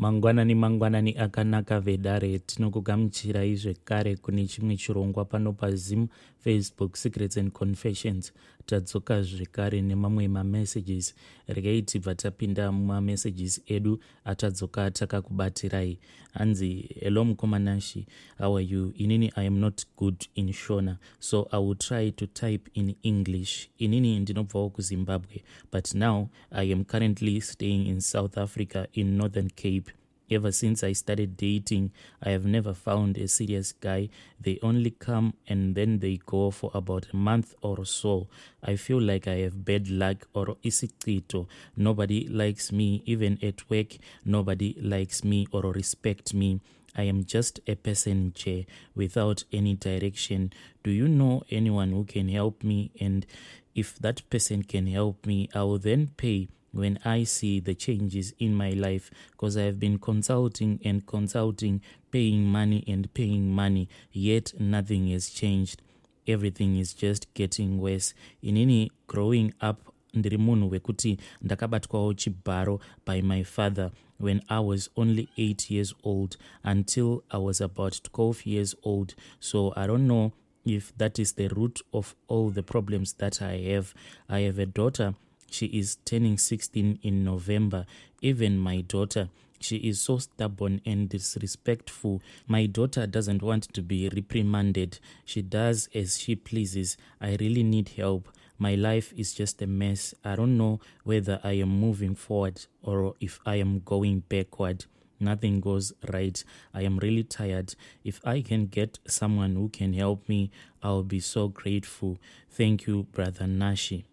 Mangwanani mangwanani akanaka vedare, tinokugamuchirai zvekare kune chimwe chirongwa pano paZim Facebook Secrets and Confessions. Tadzoka zvekare nemamwe mamessages. Regai tibva tapinda mumamessages edu atadzoka takakubatirai. Hanzi, hello mukoma Nashi, how are you? Inini I am not good in Shona, so I will try to type in English. Inini ndinobvawo kuZimbabwe, but now I am currently staying in South Africa in Northern Cape. Ever since I started dating, I have never found a serious guy. They only come and then they go for about a month or so. I feel like I have bad luck or isichito. Nobody likes me, even at work. Nobody likes me or respect me. I am just a person chair without any direction. Do you know anyone who can help me? And if that person can help me, I will then pay when I see the changes in my life, because I have been consulting and consulting, paying money and paying money, yet nothing has changed. Everything is just getting worse. Inini growing up ndiri munhu wekuti ndakabatwawo chibharo by my father when I was only 8 years old until I was about 12 years old. So I don't know if that is the root of all the problems that I have. I have a daughter. She is turning 16 in November. Even my daughter, she is so stubborn and disrespectful. My daughter doesn't want to be reprimanded. She does as she pleases. I really need help. My life is just a mess. I don't know whether I am moving forward or if I am going backward. Nothing goes right. I am really tired. If I can get someone who can help me, I'll be so grateful. Thank you, Brother Nashi.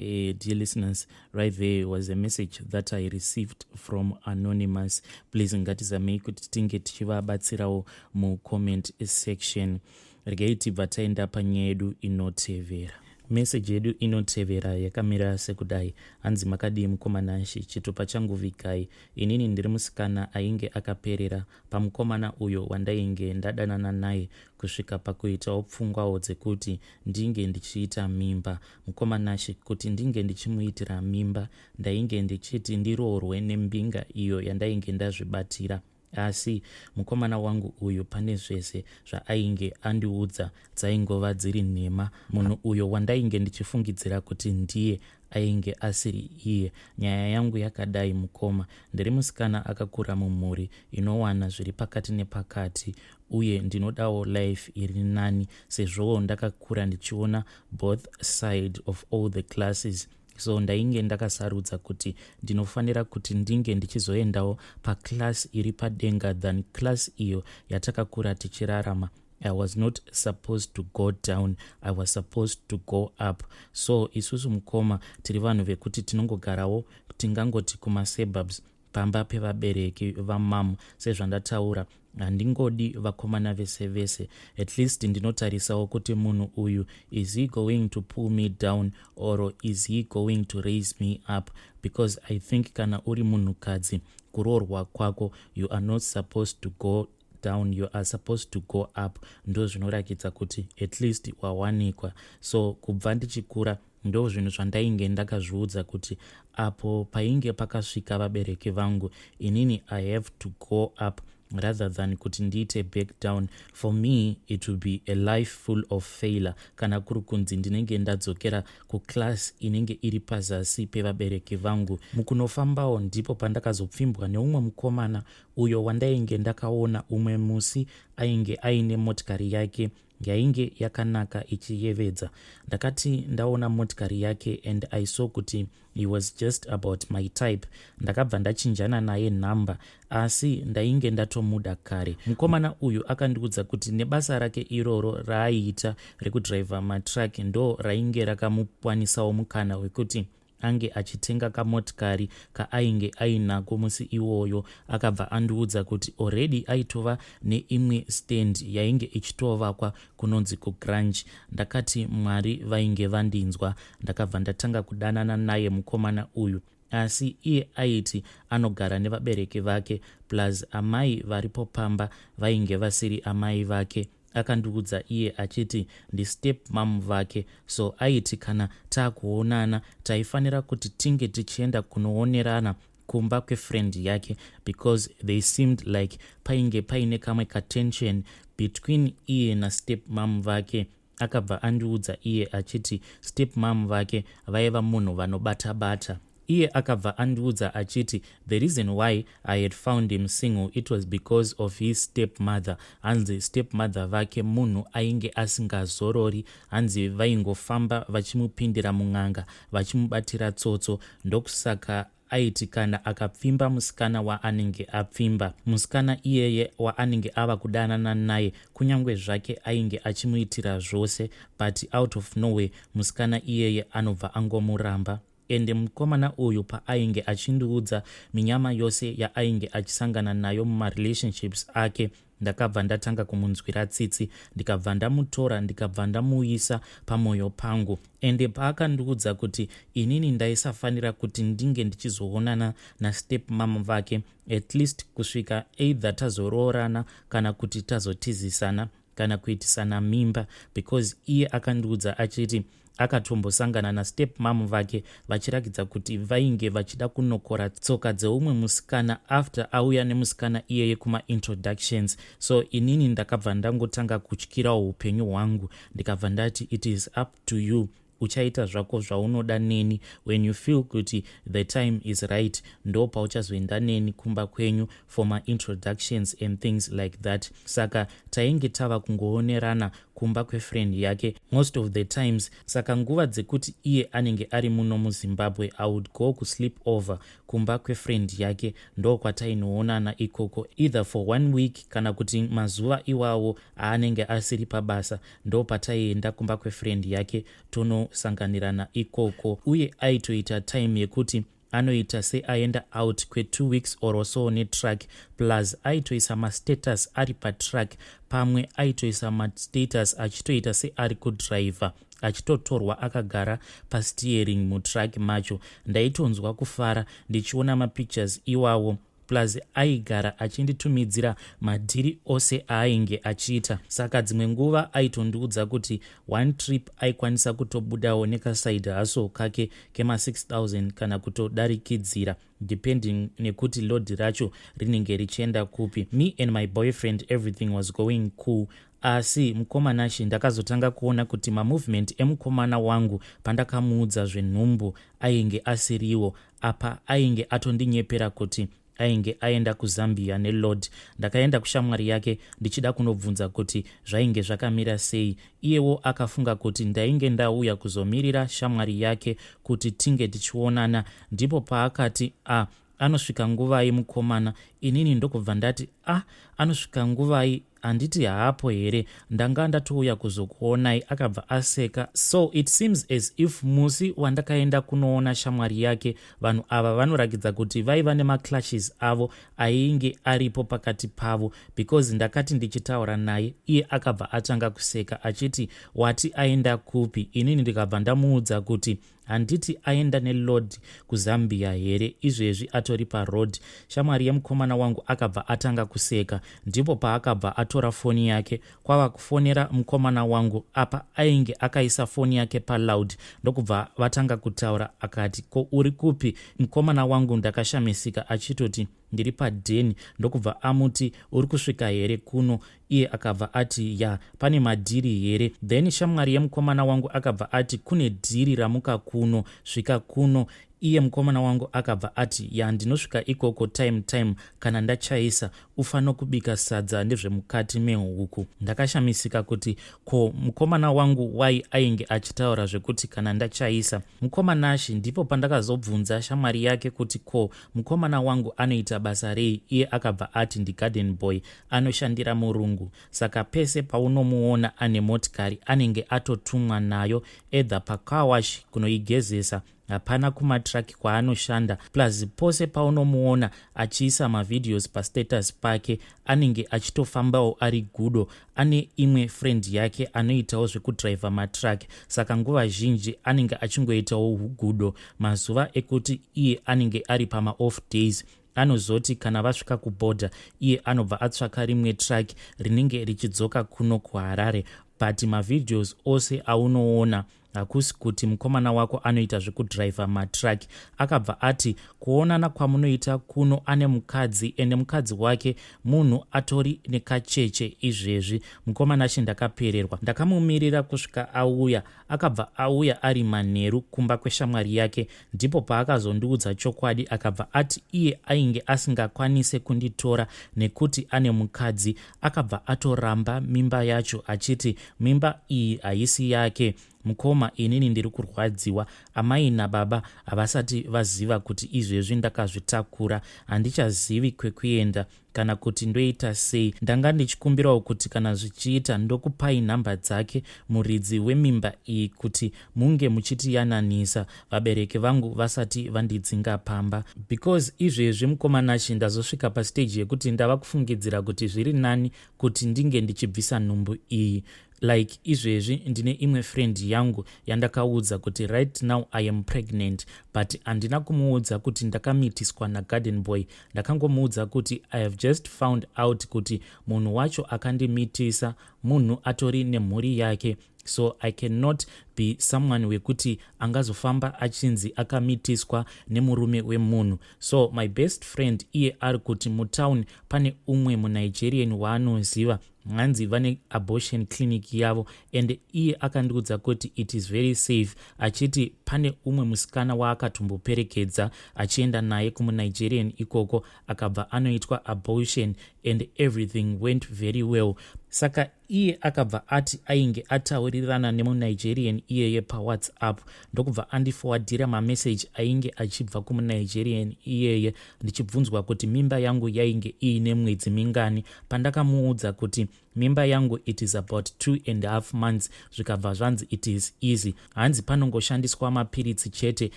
Dear listeners, right there was a message that I received from anonymous. Please, ngatizamei kuti tinge tichivabatsirawo mucomment section. Regai tibva taenda panyaya yedu inotevera. Meseji yedu inotevera yakamira sekudai. Hanzi, makadii mukoma Nashi? Chitupa changu vigai. Inini ndiri musikana ainge akaperera pamukomana uyo wandainge ndadanana naye kusvika pakuitawo pfungwawo dzekuti ndinge ndichiita mimba. Mukoma Nashi, kuti ndinge ndichimuitira mimba, ndainge ndichiti ndiroorwe nembinga iyo yandainge ndazvibatira. Asi mukomana wangu uyu pane zvese zvaainge andiudza dzaingova dziri nhema. Munhu uyo wandainge ndichifungidzira kuti ndiye ainge asiri iye. Nyaya yangu yakadai, mukoma. Ndiri musikana akakura mumhuri inowana zviri pakati nepakati, uye ndinodawo life iri nani, sezvowo ndakakura ndichiona both side of all the classes. So ndainge ndakasarudza kuti ndinofanira kuti ndinge ndichizoendawo paclass iri padenga than class iyo yatakakura tichirarama. I was not supposed to go down, I was supposed to go up. So isusu, mukoma, tiri vanhu vekuti tinongogarawo, tingangoti kumasuburbs, pamba pevabereki vamamu. Sezvandataura, handingodi vakomana vese vese. At least ndinotarisawo kuti munhu uyu, is he going to pull me down or is he going to raise me up? Because I think kana uri munhukadzi, kuroorwa kwako you are not supposed to go down, you are supposed to go up. Ndo zvinorakidza kuti at least wawanikwa. So kubva ndichikura, ndo zvinhu zvandainge ndakazviudza kuti apo painge pakasvika vabereki vangu, inini I have to go up rather than kuti ndiite back down. For me it will be a life full of failure kana kuri kunzi ndinenge ndadzokera kuclass inenge iri pazasi pevabereki vangu. Mukunofambawo ndipo pandakazopfimbwa neumwe mukomana uyo wandainge ndakaona umwe musi ainge aine motikari yake yainge yakanaka ichiyevedza. Ndakati ndaona motikari yake and I saw kuti he was just about my type. Ndakabva ndachinjana naye nhamba, asi ndainge ndatomuda kare. Mukomana uyu akandiudza kuti nebasa rake iroro raaiita rekudhiraivha matruck ndo rainge rakamukwanisawo mukana wekuti ange achitenga kamotikari kaainge ainako musi iwoyo. Akabva andiudza kuti already aitova neimwe stand yainge ichitovakwa kunonzi kuGrange. Ndakati Mwari vainge vandinzwa. Ndakabva ndatanga kudanana naye mukomana uyu, asi iye aiti anogara nevabereki vake, plus amai varipo pamba vainge vasiri amai vake. Akandiudza iye achiti ndistep mum vake. So aiti kana taakuonana taifanira kuti tinge tichienda kunoonerana. Kumba kwefriend yake, because they seemed like painge paine kamwe katension between iye nastep mum vake. Akabva andiudza iye achiti step mum vake vaiva munhu vanobata-bata. Iye akabva andiudza achiti the reason why I had found him single, it was because of his step mother. Hanzi step mother vake munhu ainge asingazorori. Hanzi vaingofamba vachimupindira mun'anga, vachimubatira tsotso. Ndokusaka aiti kana akapfimba musikana waanenge apfimba, musikana iyeye waanenge ava kudanana naye, kunyange zvake ainge achimuitira zvose, but out of nowhere musikana iyeye anobva angomuramba. Ende mukomana uyu paainge achindiudza minyama yose yaainge achisangana nayo mumarelationships ake, ndakabva ndatanga kumunzwira tsitsi, ndikabva ndamutora, ndikabva ndamuisa pamwoyo pangu. Ende paakandiudza kuti inini ndaisafanira kuti ndinge ndichizoonana nastep mum vake, at least kusvika either tazoroorana kana kuti tazotizisana kana kuitisana mimba, because iye akandiudza achiti akatombosangana nastep mum vake vachirakidza kuti vainge vachida kunokora tsoka dzeumwe musikana after auya nemusikana iyeye kumaintroductions. So inini ndakabva ndangotanga kutyirawo upenyu hwangu, ndikabva ndati, "It is up to you. Uchaita zvako zvaunoda neni. When you feel kuti the time is right, ndo pauchazoenda neni kumba kwenyu for maintroductions and things like that." Saka tainge tava kungoonerana kumba kwefriend yake most of the times. Saka nguva dzekuti iye anenge ari muno muZimbabwe, I would go kusleep over kumba kwefriend yake. Ndo kwatainoonana ikoko, either for one week kana kuti mazuva iwawo aanenge asiri pabasa, ndo pataienda kumba kwefriend yake tonosanganirana ikoko. Uye aitoita time yekuti anoita seaenda out kwe2 weeks or so netruck, plus aitoisa mastatus ari patruck. Pamwe aitoisa mastatus achitoita seari kudhiraivha, achitotorwa akagara pasteering mutruck macho. Ndaitonzwa kufara ndichiona mapictures iwawo. Plus aigara achinditumidzira madhiri ose aainge achiita. Saka dzimwe nguva aitondiudza kuti one trip aikwanisa kutobudawo nekaside hustle kake kema6000 kana kutodarikidzira, depending nekuti load racho rinenge richienda kupi. Me and my boyfriend, everything was going cool. Asi mukomanashi, ndakazotanga kuona kuti mamovement emukomana wangu pandakamuudza zvenhumbu ainge asiriwo. Apa ainge atondinyepera kuti ainge aenda kuZambia neload. Ndakaenda kushamwari yake ndichida kunobvunza kuti zvainge zvakamira sei. Iyewo akafunga kuti ndainge ndauya kuzomirira shamwari yake kuti tinge tichionana. Ndipo paakati, "A ah, anosvika nguvai mukomana?" Inini ndokubva ndati, "A ah, anosvika nguvai? Handiti haapo here? Ndanga ndatouya kuzokuonai." Akabva aseka. So it seems as if musi wandakaenda kunoona shamwari yake, vanhu ava vanorakidza kuti vaiva nemaclashes avo ainge aripo pakati pavo, because ndakati ndichitaura naye, iye akabva atanga kuseka achiti, "Wati aenda kupi?" Inini ndikabva ndamuudza kuti, "Handiti aenda neload kuZambia here? Izvezvi atori paroad." Shamwari yemukomana wangu akabva atanga kuseka. Ndipo paakabva atora foni yake kwava kufonera mukomana wangu. Apa ainge akaisa foni yake paloud, ndokubva vatanga kutaura. Akati, "Ko uri kupi?" Mukomana wangu, ndakashamisika achitoti, "Ndiri padheni." Ndokubva amuti, "Uri kusvika here kuno?" Iye akabva ati, "Ya, pane madhiri here?" Then shamwari yemukomana wangu akabva ati, "Kune dhiri ramuka kuno, svika kuno." Iye mukomana wangu akabva ati, "Ya, ndinosvika ikoko time time kana ndachaisa. Ufano kubika sadza ndezvemukati mehuku." Ndakashamisika kuti ko mukomana wangu wai ainge achitaura zvekuti kana ndachaisa. Mukomanashi, ndipo pandakazobvunza shamwari yake kuti ko mukomana wangu anoita basa rei. Iye akabva ati ndigarden boy, anoshandira murungu. Saka pese paunomuona ane motikari, anenge atotumwa nayo either pacarwash kunoigezesa, hapana kumatraki kwaanoshanda. Plus pose paunomuona achiisa mavideos pastatus pake, anenge achitofambawo ari gudo. Ane imwe friend yake anoitawo zvekudhiraivha matruck, saka nguva zhinji anenge achingoitawo ugudo. Mazuva ekuti iye anenge ari pamaoff days, anozoti kana vasvika kubhodha, iye anobva atsvaka rimwe truck rinenge richidzoka kuno kuHarare. But mavideos ose aunoona Hakusi kuti mukomana wako anoita zvekudhiraivha matruck. Akabva ati, Kuonana kwamunoita kuno ane mukadzi ende mukadzi wake munhu atori nekacheche izvezvi. Mukomana ndakapererwa. Ndakamumirira kusvika auya. Akabva auya ari manheru kumba kweshamwari yake. Ndipo paakazondiudza chokwadi. Akabva ati iye ainge asingakwanise kunditora nekuti ane mukadzi. Akabva atoramba mimba yacho achiti mimba iyi haisi yake. Mukoma, inini ndiri kurwadziwa. Amai nababa havasati vaziva kuti izvezvi ndakazvitakura. Handichazivi kwekuenda kana kuti ndoita sei. Ndanga ndichikumbirawo kuti kana zvichiita ndokupai nhamba dzake muridzi wemimba iyi kuti munge muchitiyananisa vabereki vangu vasati vandidzinga pamba, because izvezvi, mukoma Nashi, ndazosvika pastage yekuti ndava kufungidzira kuti zviri nani kuti ndinge ndichibvisa nhumbu iyi. Like izvezvi ndine imwe friend yangu yandakaudza kuti right now I am pregnant, but handina kumuudza kuti ndakamitiswa naGarden Boy. Ndakangomuudza kuti I have just found out kuti munhu wacho akandimitisa munhu atori nemhuri yake, so I cannot be someone wekuti angazofamba achinzi akamitiswa nemurume wemunhu. So my best friend iye ari kuti mutown pane umwe muNigerian waanoziva, hanzi vane abortion clinic yavo, and iye akandiudza kuti it is very safe, achiti pane umwe musikana waakatomboperekedza achienda naye kumuNigerian ikoko, akabva anoitwa abortion and everything went very well. Saka iye akabva ati ainge ataurirana nemuNigerian iyeye paWhatsApp, ndokubva andiforwardira mameseji ainge achibva kumuNigerian iyeye ndichibvunzwa kuti mimba yangu yainge iine mwedzi mingani. Pandakamuudza kuti mimba yangu, it is about 2.5 months, zvikabva zvanzi it is easy, hanzi panongoshandiswa mapiritsi chete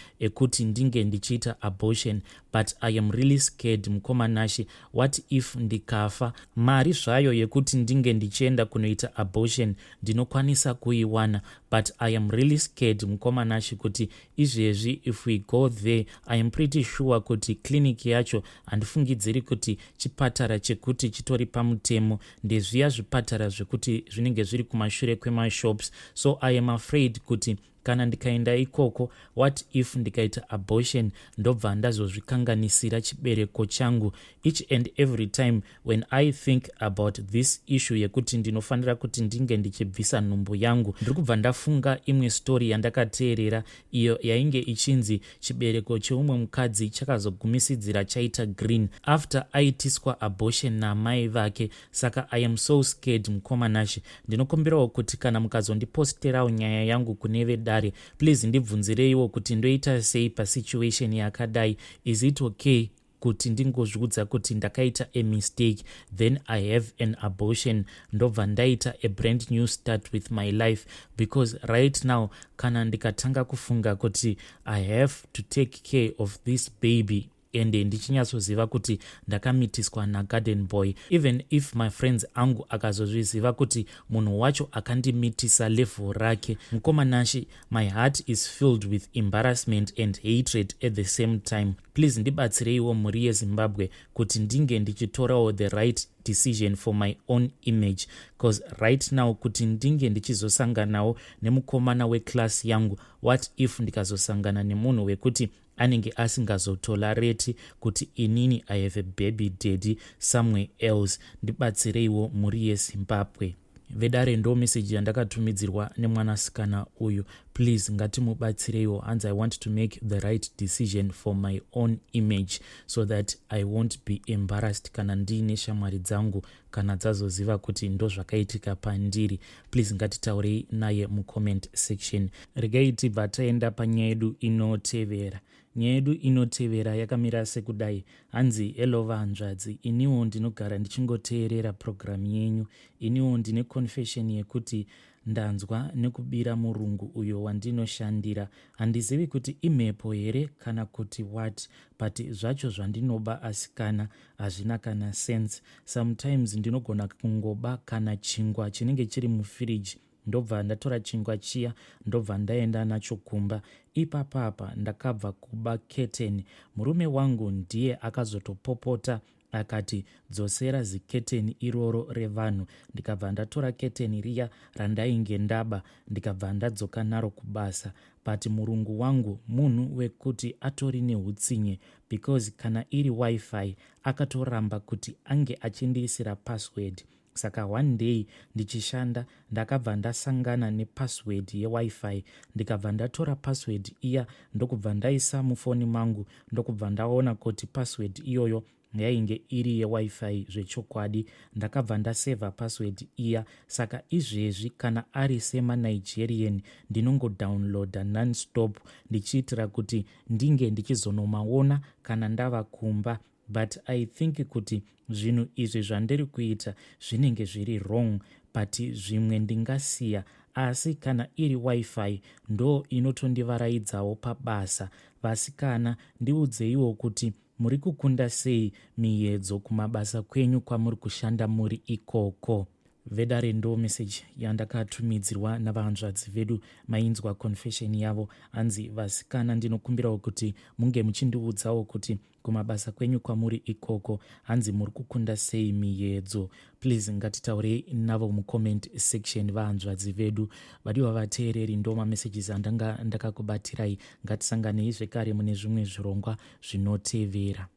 ekuti ndinge ndichiita abortion. But I am really scared, mukoma Nashi. What if ndikafa? Mari zvayo yekuti ndinge ndichienda kunoita abortion ndinokwanisa kuiwana, but I am really scared, mukoma Nashi, kuti izvezvi if we go there, I am pretty sure kuti clinic yacho handifungidziri kuti chipatara chekuti chitori pamutemo. Ndezviya zvipatara zvekuti zvinenge zviri kumashure kwemashops. So I am afraid kuti kana ndikaenda ikoko, what if ndikaita abortion ndobva ndazozvikanganisira chibereko changu? Each and every time when I think about this issue yekuti ndinofanira kuti ndinge ndichibvisa nhumbu yangu, ndiri kubva ndafunga imwe story yandakateerera iyo yainge ichinzi chibereko cheumwe mukadzi chakazogumisidzira chaita green after aitiswa abortion namai vake. Saka I am so scared, mukoma Nashi. Ndinokumbirawo kuti kana mukazondiposterawo nyaya yangu kune vedare, please ndibvunzireiwo kuti ndoita sei pasituation yakadai. Is it okay kuti ndingozviudza kuti ndakaita a mistake, then I have an abortion, ndobva ndaita a brand new start with my life? Because right now kana ndikatanga kufunga kuti I have to take care of this baby ende ndichinyatsoziva kuti ndakamitiswa naGarden Boy, even if my friends angu akazozviziva kuti munhu wacho akandimitisa level rake, mukoma Nashi, my heart is filled with embarrassment and hatred at the same time. Please ndibatsireiwo, mhuri yeZimbabwe, kuti ndinge ndichitorawo the right decision for my own image, because right now kuti ndinge ndichizosanganawo nemukomana weclass yangu, what if ndikazosangana nemunhu wekuti anenge asingazotolerate kuti inini I have a baby daddy somewhere else? Ndibatsireiwo, mhuri yeZimbabwe. Vedare, ndo meseji yandakatumidzirwa nemwanasikana uyu. Please ngatimubatsireiwo. Hanzi, "I want to make the right decision for my own image so that I won't be embarrassed kana ndiine shamwari dzangu, kana dzazoziva kuti ndo zvakaitika pandiri." Please ngatitaurei naye mucomment section. Regai tibva taenda panyaya yedu inotevera. Nyaya yedu inotevera yakamira sekudai. Hanzi, "Hello vahanzvadzi, iniwo ndinogara ndichingoteerera purogiramu yenyu. Iniwo ndine confession yekuti ndanzwa nekubira murungu uyo wandinoshandira. Handizivi kuti imhepo here kana kuti what, but zvacho zvandinoba asikana hazvina kana sense. Sometimes ndinogona kungoba kana chingwa chinenge chiri mufiriji, ndobva ndatora chingwa chiya, ndobva ndaenda nacho kumba. Ipapapa ndakabva kuba keteni. Murume wangu ndiye akazotopopota." Akati, Dzosera ziketeni iroro revanhu. Ndikabva ndatora keteni riya randainge ndaba ndikabva ndadzoka naro kubasa. But murungu wangu munhu wekuti atori nehutsinye because kana iri wifi akatoramba kuti ange achindiisira password. Saka one day ndichishanda ndakabva ndasangana nepassword yewifi ndikabva ndatora password iya ndokubva ndaisa mufoni mangu ndokubva ndaona kuti password iyoyo yainge iri yewifi zvechokwadi. Ndakabva ndasevha password iya saka izvezvi kana ari semaNigerian ndinongodownloada nonstop ndichiitira kuti ndinge ndichizonomaona kana ndava kumba but I think kuti zvinhu izvi zvandiri kuita zvinenge zviri wrong but zvimwe ndingasiya asi kana iri wifi ndo inotondivaraidzawo pabasa. Vasikana ndiudzeiwo kuti muri kukunda sei miyedzo kumabasa kwenyu kwamuri kushanda muri ikoko. Vedare ndo message yandakatumidzirwa navahanzvadzi vedu mainzwa confession yavo hanzi vasikana ndinokumbirawo kuti munge muchindiudzawo kuti kumabasa kwenyu kwamuri ikoko hanzi muri kukunda sei miyedzo. Please ngatitaurei navo mucomment section vahanzvadzi vedu. Vadiwa vateereri ndo mamessages andanga ndakakubatirai. Ngatisanganei zvekare mune zvimwe zvirongwa zvinotevera.